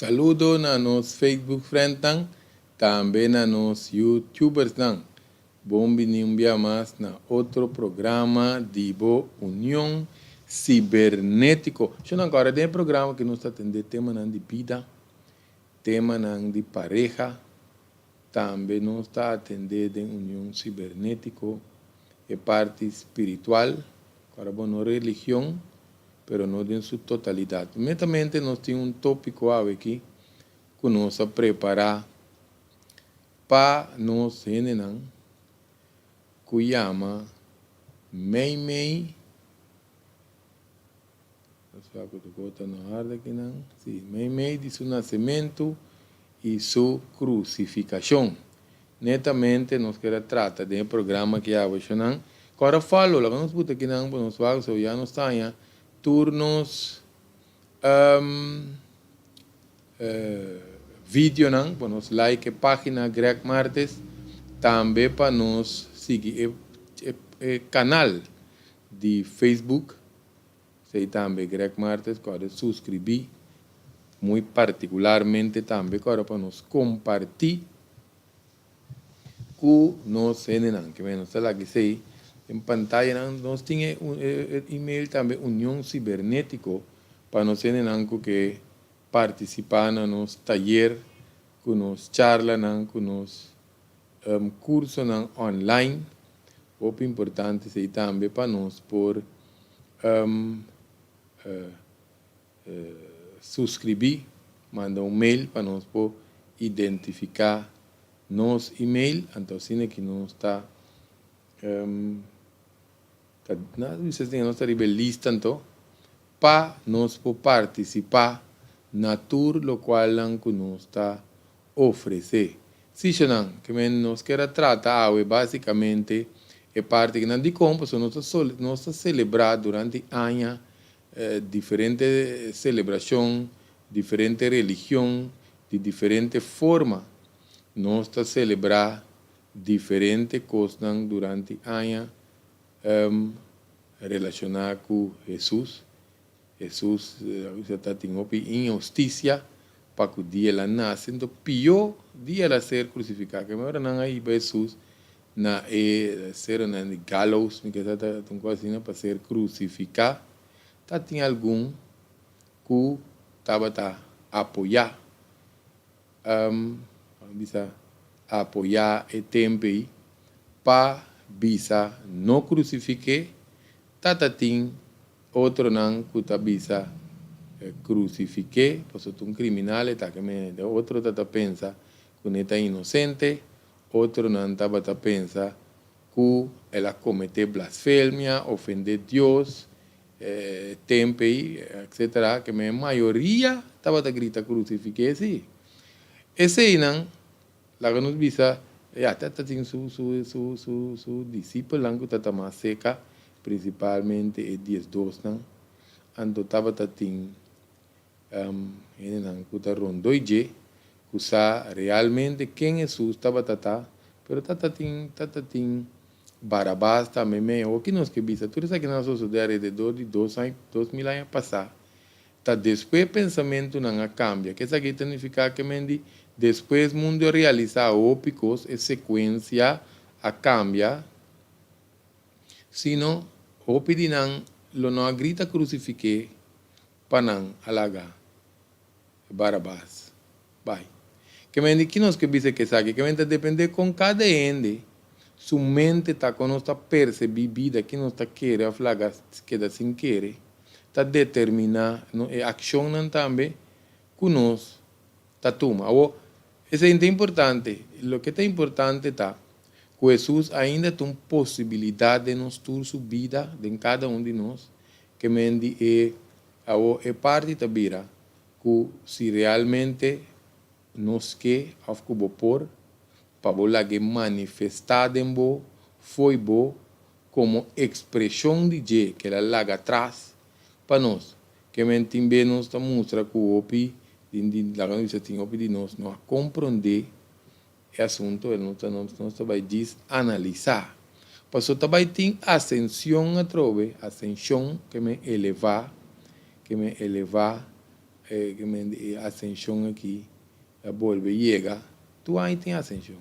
Saludo na nos Facebook friendnan, tambe na nos YouTubersnan. Bon bini un bia mas na otro programa di bo Union Cibernetico. Shon agora den e programa ku nos ta atendé temanan di bida, temanan di pareha, tambe nos ta atendé den Union Cibernetico e parti spiritual, awor bon, no religion, pero no den su totalidat. Netamente nos tin un tópiko aki ku nos a prepará pa nos hendenan ku yama Mei Mei Mei Mei di su nasementu i su krusifikashon. Netamente nos ke trata den e programa ku awe nan. Awor follow, laga nos buta akinan pa nos wak so ya nos ta tur nos videonan, pa nos like e página Greg Martes, tambe pa nos sigui e kanal di Facebook, esei tambe Greg Martes, por suskribí, muy partikularmente tambe awor pa nos kompartí ku nos hendenan, ke nos ta laga esei den pantaya, nos tin un e-mail tambe, Union Cibernetico, pa nos hendenan ku ke partisipá na nos tayer, ku nos charlanan, ku nos kursonan online. Hopi importante esei tambe pa nos por suskribí, manda un mail pa nos por identifiká nos e-mail, anto asina ku nos ta nos ta riba lista anto pa nos por partisipá na tur lokual ku nos ta ofresé. Si, ke nos ke trata awe básikamente e parti ku nan di kon, nos ta selebrá durante aña diferente selebrashon, diferente religion, di diferente forma. Nos ta selebrá diferente kos durante aña relashoná ku Hesus. Hesus tabatin inhustisia pa ku dia el a nase, anto pió dia el a ser krusifiká. Ke ora nan a hiba Hesus na e ser na gallows, mi ke ta un kos asina pa ser krusifiká, tabatin algun ku tabata apoyá bisa apoyá e tempu ei pa bisa no krusifik'é, tabatin otronan ku ta bisa krusifik'é, pasobra un kriminal ta ke men otro ta pensa ku e ta inosente, otronan tabata pensa ku el a kometé blasfemia, ofendé Dios, tempu ei, etc. Ke men mayoria tabata grita krusifik'é, sí. Eseinan, laga nos bisa, ya, tabatin su disipelnan ku tabata mas serka, prinsipalmente e 12nan, anto tabatin hendenan ku ta rondó dje, ku sa realmente ken Hesus tabata ta, pero tabatin Barabas tambe mei. O ke nos ke bisa, tur esaki a sosodé alrededor di 2000 aña pasá. Ta despues pensamentunan a kambia. Ku esaki ta nifiká ke men di despues mundu a realisá hopi kos, e sekuensia a kambia. Sino, hopi di nan lo no a grita krusifik'é pa nan a laga Barabas. Bai. Ke men di ki nos ke bisa ku esaki, ke men ta dependé kon kada hende su mente ta kon nos ta persebí bida, ki nos ta kere òf laga keda sin kere, ta determiná no, e akshonnan tambe ku nos ta tuma. Awor, esei ta importante. Loke ta importante ta ku Hesus ainda tin un posibilidat den nos tur su bida, den kada un di nos, ke men di e awor e parti ta bira ku si realmente nos ke òf ku bo por pa bo lag'é manifestá den bo fo'i bo komo ekspreshon di dje ku el a laga atras pa nos. Ke men tin be nos ta mustra ku hopi di laga nos bisa tin hopi di nos no a komprondé e asuntu, nos ta bai djis analisá. Pasobra ta bai tin asenshon atrobe, asenshon ke men elevá, ke men elevá. e asenshon aki ta bolbe yega, tur aña tin asenshon.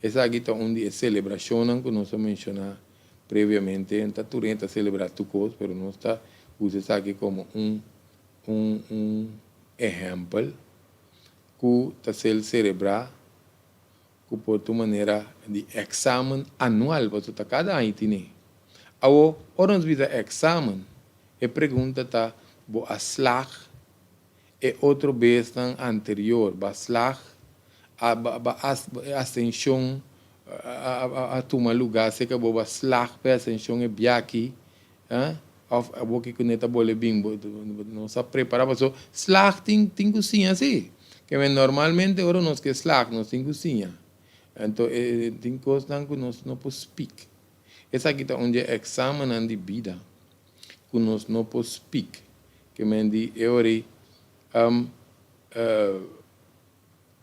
Esaki ta un di e selebrashonnan ku nos a menshoná previamente. Ta tur hende ta selebrá tur kos, pero nos ta usa esaki komo un un un ehèmpel ku ta ser selebrá ku por ta un manera di èksamen anual, pasobra ta kada aña tine. Awor, ora nos bisa èksamen, e pregunta ta, Bo a slag e otro besnan anterior? Bo a slag? A ba e asenshon a tuma lugá serka bo? Bo a slag pa e asenshon e biaha aki? Òf abo ki kuné ta bole bin bo no sa prepará pasobra slag tin tin ku siña sí. Ke men normalmente ora nos ke slag nos tin ku siña. Anto e tin kosnan ku nos no por spik. Esaki ta un di e eksamennan di bida ku nos no por spik. Ke men di e ora ei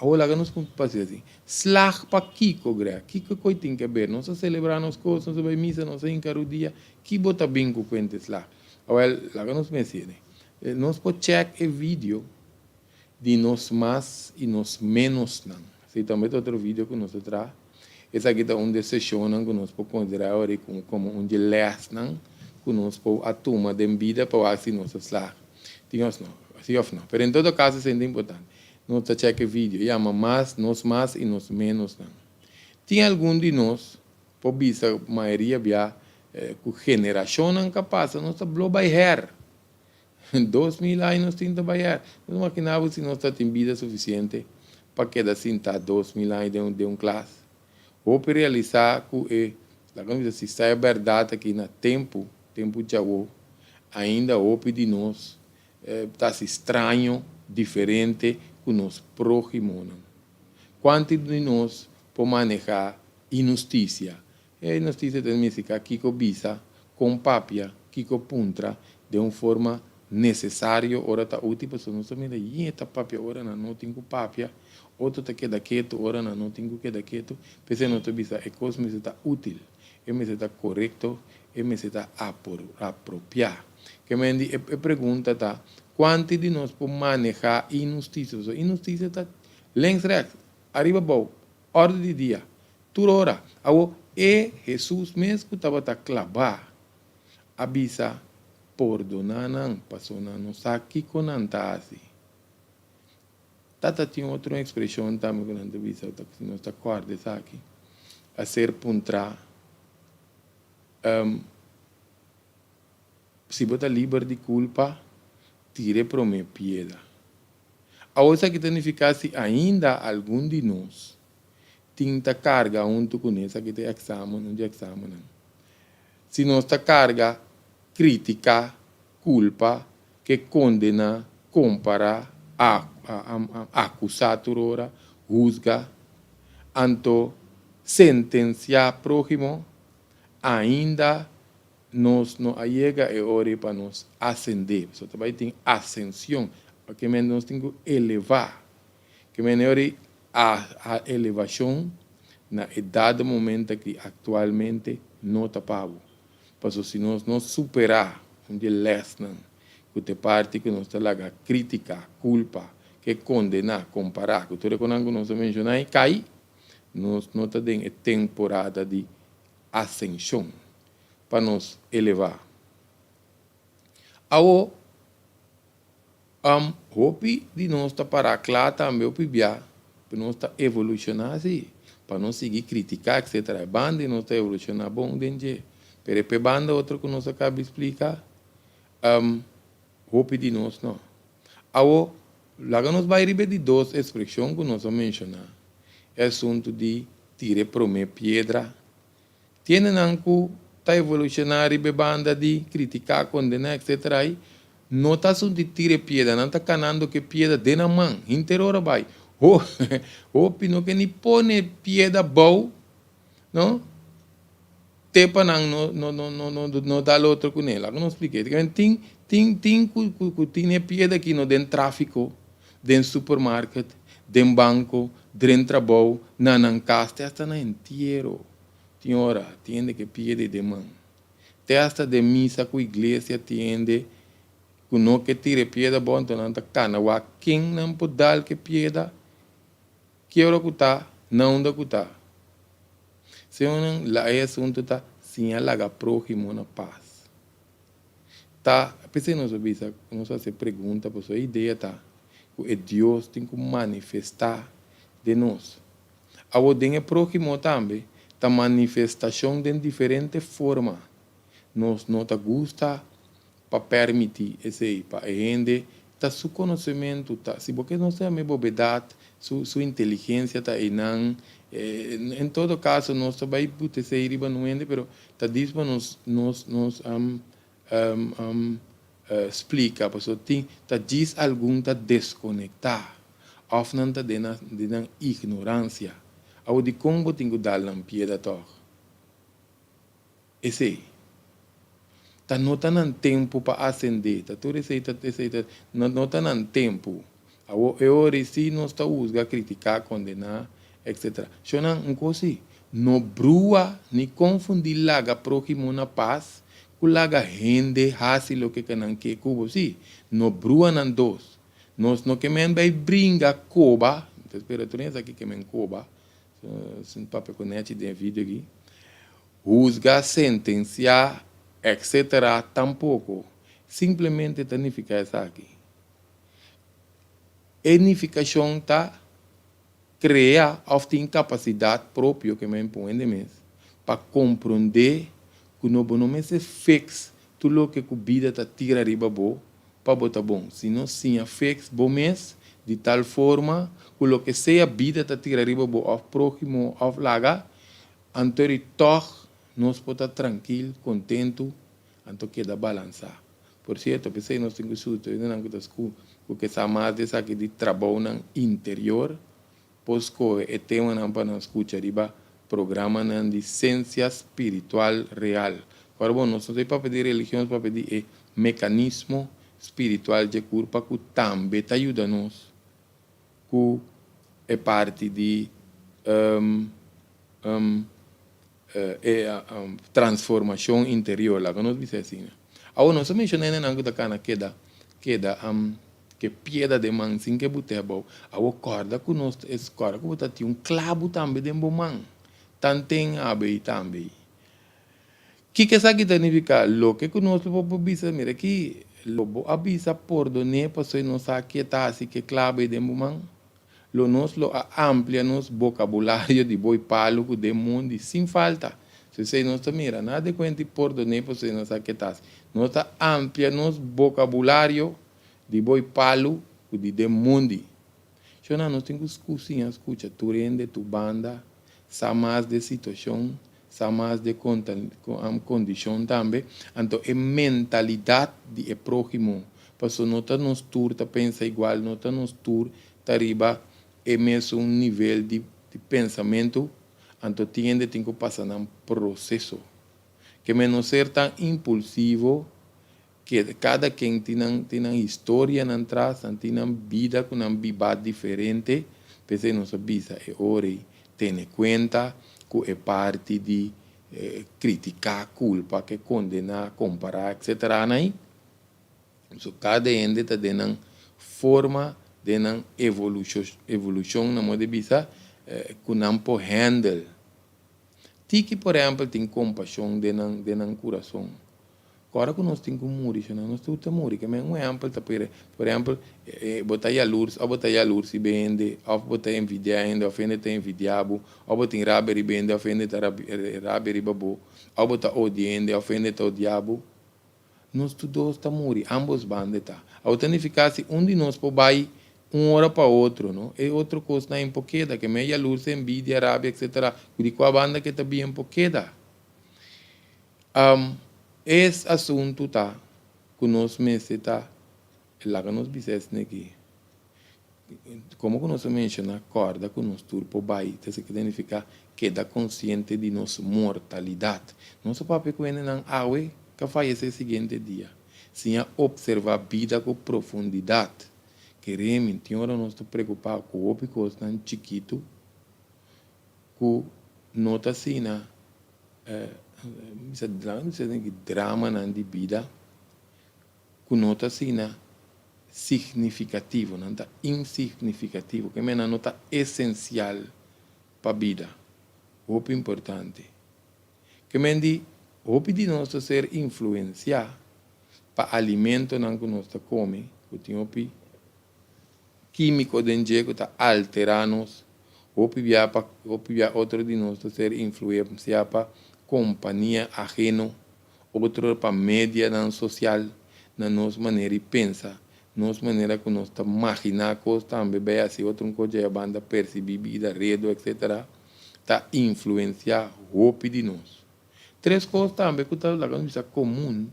Awor laga nos papia asi. Slag pa kiko, Greg? Kiko koe tin ke ber? Nos a selebrá nos kos, nos a bai misa, nos a hinka rudia. Ki bo ta bin ku kuente slag? Awel, laga nos mensione. Nos por chèk e video di nos mas i nos ménosnan. Esei tambe ta otro video ku nos a traha. Esaki ta un di e seshonnan ku nos por konsiderá awor komo un di e lèsnan ku nos por a tuma den bida pa wak si nos a slag. Tin òf no? Si òf no? Pero en todo kaso esei ta importante. Nos ta chèk e video yama Mas, Nos Mas i Nos Ménosnan. Tin algun di nos por bisa mayoria bia ku generashonnan ka pasa nos ta blo bai hèr. 2000 aña nos tin ta bai hèr. Nos makina bo si nos ta tin bida sufisiente pa keda sintá 2000 aña den den un klas. Hopi realisá ku e, laga nos bisa si sa e bèrdat aki na tempu, tempu djawo, ainda hopi di nos Ta hasi straño, diferente ku nos próhimonan. Kuantu di nos por manehá inhustisia? E inhustisia ta nifiká kiko bisa, kon papia, kiko puntra den un forma nesesario ora ta útil, pasobra nos ta mira yin ta papia ora nan no tin ku papia, otro ta keda ketu ora nan no tin ku keda ketu. P'esei nos ta bisa e kos mester ta útil, e mester ta korekto, e mester ta apropiá. Ke men di e pregunta ta, kuantu di nos por manehá inhustisia? Pasobra inhustisia ta links rèks, ariba abou, òrdu di dia, tur ora. Awor, e Hesus mes ku tabata klabá a bisa, Pordoná nan, pasobra nan no sa kiko nan ta hasi. Tata tin otro ekspreshon tambe ku nan ta bisa, si nos ta kòrda esaki, a ser puntrá. Si bo ta liber di kulpa, tira e promé piedra. Awor esaki ta nifiká si ainda algun di nos tin ta karga huntu kuné, esaki ta e eksamen, un di e eksamennan. Si nos ta karga krítika, kulpa, ke kondená, kompará, akusá tur ora, husga, anto sentensiá próhimo, ainda nos no a yega e ora ei pa nos asendé. Pasobra ta bai tin asension. Ke men nos tin ku elevá. Ke men e ora ei a elevashon na e dado momento aki aktualmente no ta pa bo. Pasobra si nos no superá un di e lèsnan ku ta e parti ku nos ta laga krítika, kulpa, ke kondená, kompará ku tur e konan ku nos a menshoná ei kai, nos no ta den e temporada di asenshon pa nos elevá. Awor, hopi di nos ta pará kla tambe hopi bia pa nos ta evolushoná si, pa nos sigui kritiká etcetera. E banda di nos ta evolushoná bon den dje, pero e p'e banda otro ku nos a kaba di splika, hopi di nos no. Awor, laga nos bai riba e di dos ekspreshon ku nos a menshoná, e asuntu di tira e promé piedra. Tiendenan ku ta evolushoná riba e banda di kritiká, kondená, etcetera i no ta asuntu di tira e piedra, nan ta kanando ku e piedra den nan man henter ora bai. Ho, hopi no ke ni pone piedra abou, no, te pa nan no no no no no no dal otro kuné. Laga nos splika. Tin tin tin ku ku ku tin e piedra aki no den tráfiko. den supermarket, den banco, dren trabou, na nan cas, te hasta na entiero. Tin ora, tin hende ke pierde den man. Te hasta den misa cu iglesia tin hende Ku no ke tira e pieda abou, anto nan ta kana wak ken nan por dal ku e pieda, ki ora ku ta, na unda ku ta. Señornan, la e asuntu ta siña laga próhimo na pas. Ta p'esei nos a bisa, nos a hasi e pregunta, pasobra e idea ta ku e Dios tin ku manifestá den nos. Awor den e próhimo tambe ta manifestashon den diferente forma. Nos no ta gusta pa permití esei pa e hende ta su konosementu ta si bo ke nos ta yam'é bobedat su su inteligensia ta einan en todo kaso nos ta bai buta esei riba nu hende pero ta dis pa nos nos nos splika pasobra tin ta djis algun ta deskonektá òf nan ta den den nan ignoransia awor dikon bo tin ku dal nan pieda tòg? Esei. Ta no ta nan tempu pa asendé. Ta tur esei ta esei ta no no ta nan tempu. Awor e ora ei si nos ta husga, kritiká, kondená, etsetera. Shonnan, un kos si, no brua ni konfundí laga próhimo na pas ku laga hende hasi loke ke nan ke ku bo. Sí, no brua nan dos. Nos no ke men bai bringa koba, mi ta spera tur esaki ke men koba, sin papia ku Nechi den e video aki. Husga, sentensiá, etc. Tampoko. Simplemente ta nifiká esaki. E nifikashon ta krea òf tin kapasidat propio, ke men pon hende mes, pa komprondé ku no bo no mester fix tur loke ku bida ta tira riba bo pa bo ta bon, sino siña fix bo mes di tal forma ku loke sea bida ta tira riba bo òf próhimo òf laga, Anto ri tòg nos por ta trankil, kontentu, anto keda balansá. Por sierto, p'esei nos tin ku suta hendenan ku ta sku ku ke sa mas di esaki di trabounan interior, por skohe e temanan pa nan skucha riba programanan di Sensia Spiritual Real. Ora bon, nos no ta papia di religion, nos papia di e mekanismo spiritual dje kurpa ku tambe ta yuda nos ku e parti di e transformashon interior, laga nos bisa asina. Awor nos a menshoná hendenan ku ta kana keda keda ke pieda den man sin ke but'é abou. Awor kòrda ku nos kòrda ku bo ta tin un klabu tambe den bo man, tanten abe i tambe. Kiko esaki ta nifiká? Loke ku nos lo por bisa, mira aki, lo bo a bisa pordon'é pasobra e no sa ke ta hasi ke klaba ei den bo man. Lo nos lo a amplia nos bokabulario di boi palu ku den mondi sin falta. So esei nos ta mira, nada di kuenta di pordon'é pasobra e no sa ke ta hasi. Nos ta amplia nos bokabulario di boi palu ku di den mondi. Shona, nos tin ku siña skucha tur hende, tur banda, sa mas di e situashon, sa mas di e kondishon tambe, anto e mentalidat di e próhimo, pasobra no ta nos tur ta pensa igual, no ta nos tur ta riba e mesun nivel di pensamentu, anto tin hende tin ku pasa nan proseso. Ke men no ser tan impulsivo, ke kada ken tin nan tin nan historianan tras, nan tin nan bida ku nan bibá diferente, p'esei nos a bisa e ora ei tene kuenta ku e parti di kritiká, kulpa, ke kondená, kompará etsetera nan ei. So kada hende ta den nan forma, den nan evolushon nan moda di bisa ku nan por handle. Tiki por ehèmpel tin kompashon den nan den nan kurason. Ora ku nos tin ku muri, shona, nos tur ta muri. Ke men un ehèmpel ta pere, por ehèmpel, bo ta yalurs òf bo ta yalurs riba hende, òf bo ta envidiá hende òf hende ta envidiá bo, òf bo tin rabia riba hende òf hende ta rabia riba bo, òf bo ta odia hende òf hende ta odia bo. Nos tur dos ta muri, ambos banda e ta. Awor ta nifiká si un di nos por bai un ora pa otro, no? E otro kosnan en por keda, ke men yalurs, envidia, rabia, etsetera, ku di kua banda ke ta bien por keda. Es asuntu ta ku nos mester ta laga nos bisa esne aki. Komo ku nos a menshoná, kòrda ku nos tur por bai, ta esaki ta nifiká keda konsiente di nos mortalidat. Nos a papia ku hendenan awe ka fayesé siguiente dia. Siña opservá bida ku profundidat. Keré mi, tin ora nos ta preokupá ku hopi kosnan chikitu ku no ta asina. Bisa dramanan di bida. ku no ta asina signifikativo, nan ta insignifikativo, ke men nan no ta esensial pa bida. Hopi importante. Ke men di, hopi di nos ta ser influensiá pa alimentonan ku nos ta kome, ku tin hopi kímiko den dje ku ta alterá nos. Hopi bia pa hopi bia otro di nos ta ser influensiá pa kompania aheno, otro pa medianan sosial na nos manera di pensa, nos manera ku nos ta maginá kos tambe bai hasi otro un kos djaya banda persibí bida, redo etcetera ta influensiá hopi di nos. Tres kos tambe ku ta laga nos bisa komun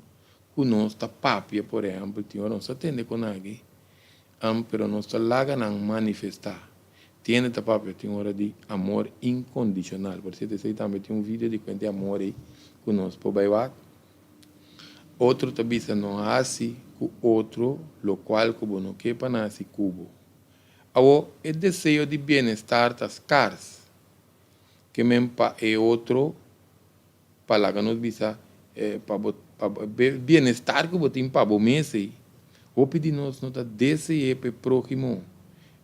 ku nos ta papia, por ehèmpel, tin ora nos ta tende kon aki, pero nos ta laga nan manifestá. Tiende ta papia tin ora di amor inkondishonal. Por sierto, esei tambe tin un video di kuenta e amor ei ku nos por bai wak. Otro ta bisa no hasi ku otro lokual ku bo no ke pa nan hasi ku bo. Awor, e deseo di bienestar ta skars. Ke men pa e otro pa laga nos bisa pa bo pa bienestar ku bo tin pa bo mes ei. Hopi di nos no ta dese'é pa e próhimo.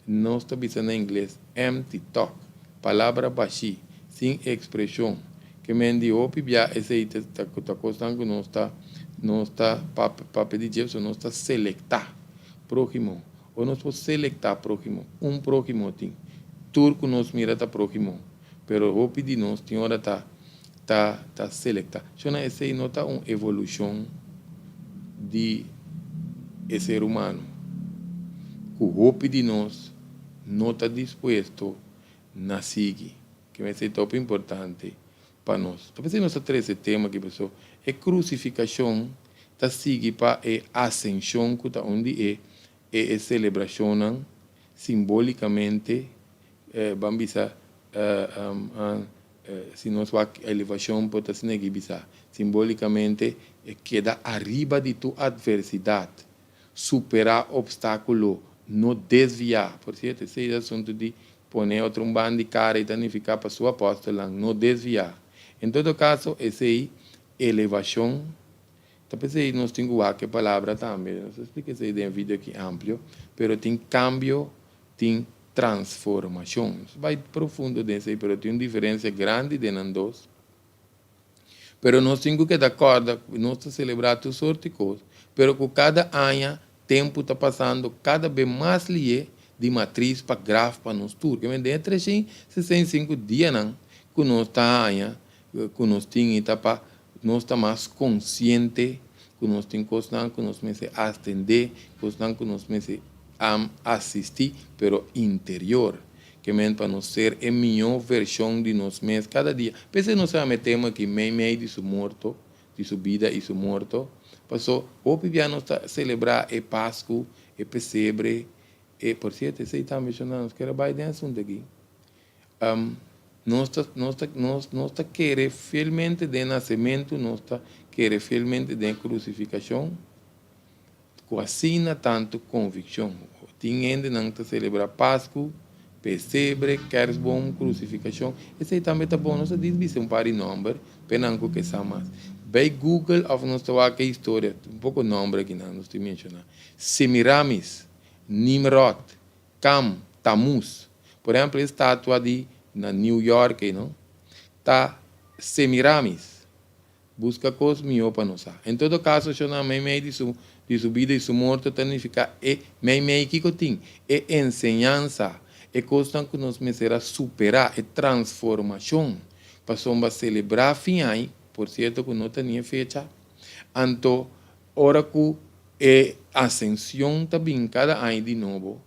Nos ta bisa na ingles empty talk, palabra bashí, sin ekspreshon. Ke men di hopi bia esei ta ta kosnan ku nos ta nos ta papia di dje, pasobra nos ta selektá próhimo. O nos por selektá próhimo. Un próhimo tin. Tur ku nos mira ta próhimo. Pero hopi di nos tin ora ta ta ta selektá. Shona esei no ta un evolushon di e ser humano ku hopi di nos no ta dispuesto na sigui. Ke mester ta hopi importante pa nos. Ta p'esei nos ta trese e tema aki pasobra e krusifikashon ta sigui pa e asenshon ku ta un di e e selebrashonnan simbolikamente Ban bisa, si nos wak elevashon por ta asina aki bisa, simbolikamente e keda ariba di tur atversidat, superá opstákulo, no desviá. Por sierto, esei ta asuntu di pone otro un ban di kara i ta nifiká pa su apòstelnan, no desviá. En todo kaso, esei elevashon ta p'esei nos tin ku wak e palabra tambe. Nos a splika esei den e video aki amplio, pero tin kambio Tin transformashon. Nos bai profundo den esei, pero tin un diferensia grandi den nan dos. Pero nos tin ku keda kòrda ku nos ta selebrá tur sorti kos, pero ku kada aña tempu ta pasando kada be mas lié di matris pa graf pa nos tur. Ke men den e 365 dianan ku nos ta haña ku nos tin i ta pa nos ta mas konsiente ku nos tin kosnan ku nos mester atendé, kosnan ku nos mester asistí, pero interior. Ke men pa nos ser e mihó vershon di nos mes kada dia. P'esei nos a yama e tema aki Meimei di su morto, di su bida i su morto, paso hopi bia nos ta selebrá e Pasku, e pesebre, e, por sierto esei tambe shonnan nos kere bai den asuntu aki. Nos ta, nos ta, nos, nos ta kere fielmente den nasementu, nos ta kere fielmente den krusifikashon, ku asina tantu konvikshon. Tin hendenan ta selebrá Pasku, Pesebre, Kersboom, krusifikashon. Esei tambe ta bon. Nos a dis bisa un par di nòmber p'e nan ku ke sa mas. Bai Google òf nos ta wak e historia. Un poko nòmber akinan nos tin menshoná. Semiramis, Nimrod, Cam, Tamuz. Por ehempel e statua di na New York ei no ta Semiramis. Busca cos miho pa nos sa. En todo caso shona meimei di su di su bida y su morto ta nifica e meimei kico tin? E enseñansa, e cosnan cu nos mester a supera, e transformacion. Pasobra celebra fin ai, por cierto cu no ta ni e fecha, anto Ora ku e asension ta bin kada aña di nobo,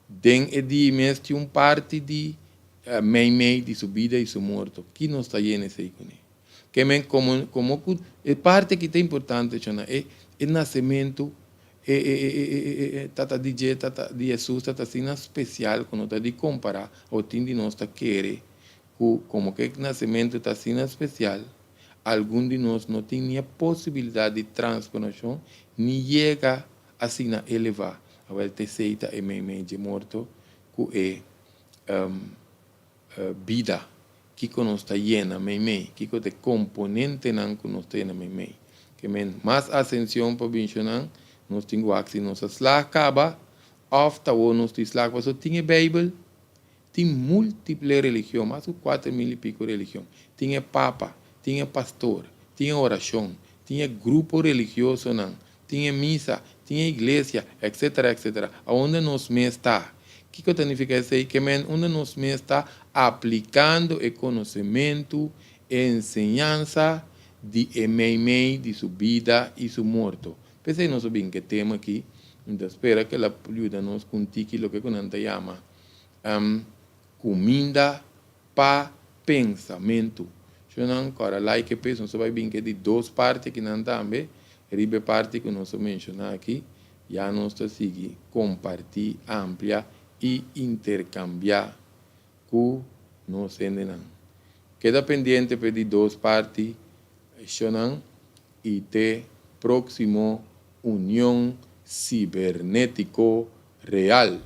den e di mes tin un parti di meimei di su bida i su morto. Ki nos ta yena esei kuné? Ke men komo komo ku e parti aki ta importante chona, e e nasementu, e e e e e e tata di dje, tata di Hesus tata asina spesial ku no ta di kompará, o tin di nos ta kere ku komo ku e nasementu ta asina spesial, Algun di nos no tin ni e posibilidat di transformashon ni yega asina elevá. Awel t'esei ta e meimei dje morto ku e bida. Kiko nos ta yena meimei? Kiko ta e komponentenan ku nos ta yena meimei? Ke men mas asension pa binshonan. Nos tin ku wak si nos a slag kaba òf ta awor nos tin slag pasobra tin e Beibel, tin múltiple religion, mas ku 4000 i piko religion. Tin e papa, tin e pastor, tin e orashon, tin e grupo religiosonan, tin e misa, tin e iglesia, etcetera, etcetera. Aunda nos mes ta? Kiko ta nifiká esei? Ke men unda nos mes ta aplikando e konosementu, e enseñansa di e meimei di su bida i su morto. P'esei nos a bin ku e tema akí. Mi ta spera ku el a yuda nos ku un tiki loke ku nan ta yama kuminda pa pensamentu. Shonnan kòrda like e pes, nos a bai bin ku e di dos parti akinan tambe. Riba e parti ku nos a menshoná akí, ya nos ta sigui kompartí, amplia i interkambiá ku nos hendenan. Keda pendiente pa e di dos parti, shonnan, i te próksimo Union Sibernétiko Real.